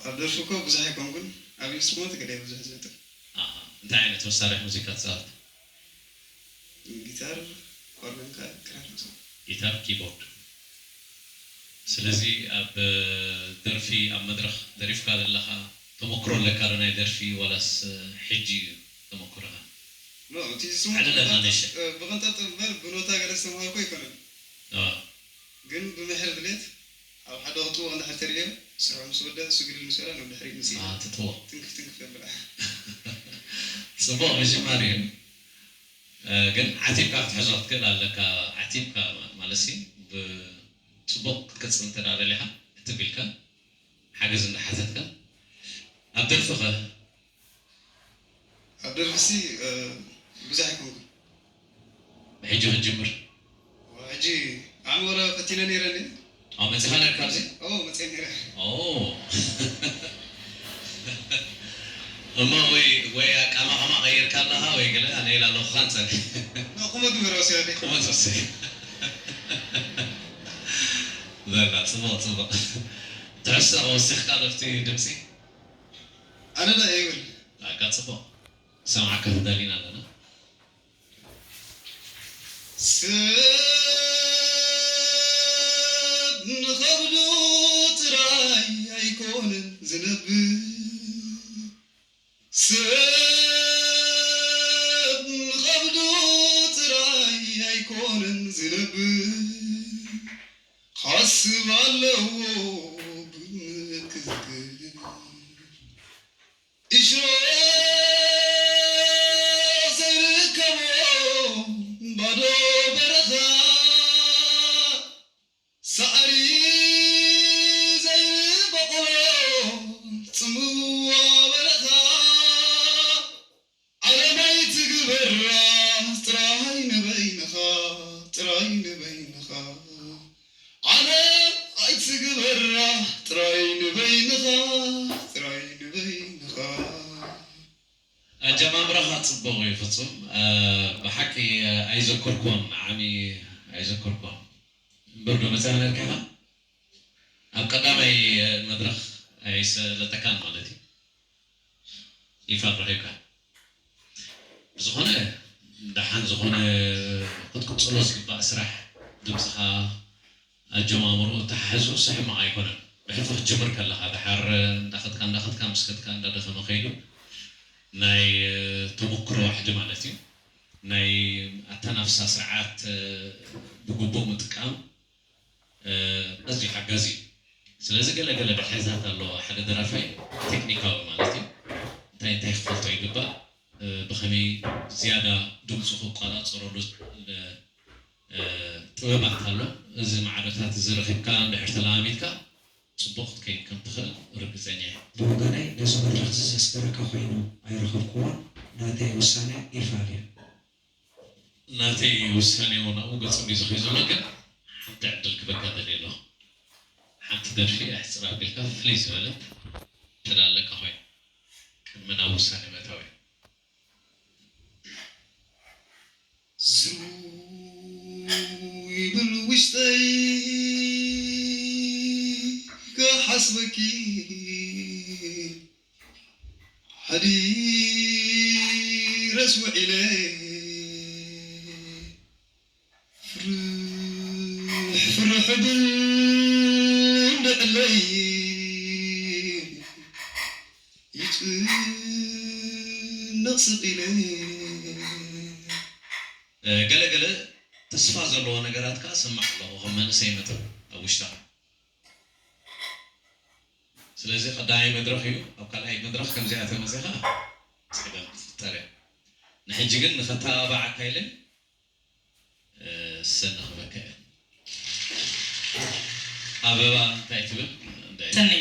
ኣብ ደርፊ እኮ ብዙሕ ኣይኮንኩን፣ ኣብ ኢንስትሩመንት ገለ ብዙሕ ዝፍጥር። ኣሃ፣ እንታይ ዓይነት መሳርሒ ሙዚቃ ትጻወት? ጊታር፣ ኦርጋን፣ ክራር፣ መሰንቆ። ጊታር፣ ኪቦርድ። ስለዚ ኣብ ደርፊ፣ ኣብ መድረኽ ደሪፍካ ዘለኻ ተመክሮ ኣለካ ዶ ናይ ደርፊ፣ ዋላስ ሕጂ እዩ ተመክሮኻ? ኖ፣ እቲ ዝስሙ ዕልል ብቕንጠጥ-፣ ኣለና፣ እሺ። ብቕንጠጥ እምበር ብኖታ ገለ ዝተምሃርኩ ኣይኮነን። ኣዎ። ግን ብምሕር ድሌት ኣብ ሓደ ክጥውቕ እንድሕር ተርእዮ፣ ስርሑ ምስ ወደ፣ እሱ ግድል ምስ በለ፣ ናብ ድሕሪት ምስ ኢለ፣ ኣዎ፣ ትጥውቕ። ትንክፍ ትንክፍ የብላ። ጽቡቕ ምጅማር እዩ። እ፣ ግን ዓቲብካ ክትሕዞ ክትክእል ኣለካ። ዓቲብካ ማ-፣ ማለት ሲ፣ ብ-፣ ጽቡቕ ክትቅጽል እንተ ደኣ ደሊኻ፣ ክትብ ኢልካ፣ ሓገዝ እንዳሓተትካ። ኣብ ደርፊ ኸ? ኣብ ደርፊ ሲ፣ እ፣ ብዙሕ ኣይኮንኩን። ብሕጂ ክትጅምር? ሕጂ ዓሚ ወረ ፈቲነ ነይረ እንዴ? ኣብ መጺኻ ነርካ ኣብዚ? ኦ፣ መጺአ ነይረ። ኦ። እሞ ወይ፣ ወይ ኣቃማቕማ ቀይርካ ኣለኻ ወይ ገለ ኣነ ኢላ ኣለኹ ካንጸል። ኖ፣ ቁመት ምረው ሲያዴ። ቁመት ወሰድ። በቃ፣ ጽቡቕ፣ ጽቡቕ። ትሕስቶ ወሲኽካ ዶ ኣብቲ ድምጺ? ኣነ ዶ ይብል? በቃ፣ ጽቡቕ። ሰምዓካ ተዳሊና ኣለና። ሰብ ንኸብዱ ጥራይ ኣይኮነን ዝነብር። ሰብ ንኸብዱ ጥራይ ኣይኮነን ዝነብር። ክሓስብ ኣለዎ ግምት ክዝክር። እሾኽ ዘይርከቦ ባዶ በረኻ፣ ሳዕሪ ዘይበቑሎ ጽምዋ በረኻ፣ ዓለም ኣይትግበራ ጥራይ ንበይንኻ፣ ጥራይ ንበይንኻ። ዓለም ኣይትግበራ ጥራይ ንበይንኻ፣ ጥራይ ንበይንኻ። ኣጀማምራኻ ጽቡቕ እዩ ፍጹም። እ፣ ብሓቂ ኣይዘከርኩዎን፣ ንዓሚ ኣይዘከርኩዎን። እምበር ዶ መጺኻ ነርካ ኢኻ? ኣብ ቀዳማይ መድረኽ ኣይሰለጠካን ማለት እዩ። ይፋ ረኺብካ። ብዝኾነ፣ ደሓን ዝኾነ ክትቅጽሎ ዝግባእ ስራሕ፣ ድምጽኻ ኣጀማምርኡ ተሓሕዝኡስ ሕማቕ ኣይኮነን። ብሕልፊ ክትጅምር ከለኻ፣ ደሓር እንዳኸድካ፣ እንዳኸድካ፣ ምስ ከድካ፣ እንዳደኸመ ከይዱ፣ ናይ ተመክሮ ዋሕዲ ማለት እዩ። ናይ ኣተናፍሳ ስርዓት ብግቡእ ምጥቃም፣ እ፣ ኣዝዩ ሓጋዚ እዩ። ስለዚ ገለ ገለ ድሕረታት ኣለዎ ሓደ ደራፋይ፣ ቴክኒካዊ ማለት እዩ። እንታይ እንታይ ክፈልጦ ይግባእ፣ እ፣ ብኸመይ ዝያዳ ድምፁ ክቆፃፀረሉ ዝኽእል፣ እ፣ ጥበባት ኣሎ። እዚ ማዕረታት እዚ ረኺብካ እንድሕር ተለማሚድካ፣ ፅቡቕ ክትከይድ ከም ትኽእል ርግፀኛ እየ። ብወገነይ ነዚ መድረኽ እዚ ዘስገረካ ኮይኑ ኣይረኸብክዎን። ናተይ ውሳነ ይፋል እዩ። ናተይ ውሳኔ እውን ኣብኡ ገጾም እዩ ዝኸይ ዘሎ፣ ግን ሓንቲ ዕድል ክበካ ደልየ ኣለኹ። ሓንቲ ደርፊ ኣሕጽር ኣቢልካ ፍልይ ዝበለት ተዳለካ ኮይኑ ቅድሚ ናብ ውሳኔ ምእታው እዩ። ዝው ይብል ውሽጠይ ክሓስበኪ ሓዲረስ ውዒለ ፍርሕ ፍርሕ ብል እንድዕለይ ይጭነቕ ስቕ ኢለ። እ፣ ገለ ገለ ተስፋ ዘለዎ ነገራት ከኣ እሰምዕ ኣለኹ፣ ከም መንእሰይ መጠን ኣብ ውሽጣ። ስለዚ ቀዳማይ መድረኽ እዩ። ኣብ ካልኣይ መድረኽ ከምዚኣ ተመጺኻ ጸገም ትፍጠር እያ። ንሕጂ ግን ንኸተባብዓካ ኢለ፣ እ፣ ሰኒ ክበካ እየ። ኣበባ እንታይ ትብል? እንታይ? ሰኒ፣